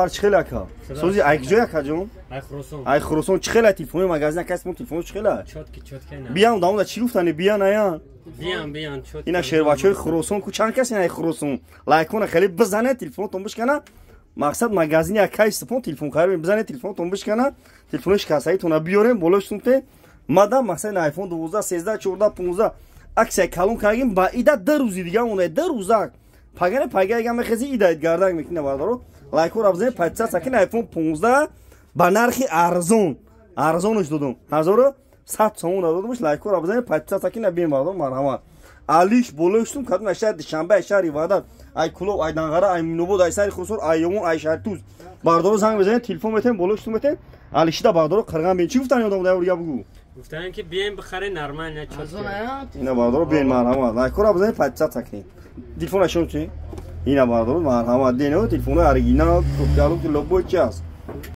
Чӣ хеле, ака? Сози ай куҷо, акаҷон? Ай Хуросон. Ай Хуросон. Чӣ хеле телефони магазин, ака? Исмо телефони чӣ хеле? Чёткий, чёткий. Биям дамода, чӣ гуфтани, биян аян? Биям, биям, чёткий. Ина шербачаҳои Хуросон ку, чанд кас ай Хуросон? Лайкона хеле бизане, телефонотон бишкана. Мақсад, магазини акай Супон телефон харем, бизане, телефонотон бишкана, телефони шикастагитона биёрем, болои сумте мада. Мақсад, iPhone 12, 13, 14, 15 аксия калон кардем ба ида. 2 рӯзи дига монда, 2 рӯзак. Пагане пага ягам мехези, идаид гардак мекина. Бардаро, лайкҳоро бизанед, подписаться кин. iPhone 15 ба нархи арзон, арзонаш додум, 1100 сомон додумш. Лайкҳоро бизанед, подписаться кин, бием, бардор, марҳамат. Алиш болои сум кадом ай шаҳри Душанбе, ай шаҳри Ваҳдат, ай Кулоб, ай Данғара, ай Минобод, ай сари Хурсор, ай Ёмон, ай Шаҳритуз, бардоро, занг бизанед, телефон метем, болои сум метем. Алишида, бардоро, қирған бин. Чӣ гуфтан ёдам да, дига бугӯ. Гуфтан, ки бием, бихарем, нормально, чёткий. Ина, бардоро, биен, марҳамат, лайкҳоро бизанед, подписаться кунед. Телефон ашон чи? Ина, бардоро, марҳамат, дено телефони оригинал, копиалу, любой чи аст.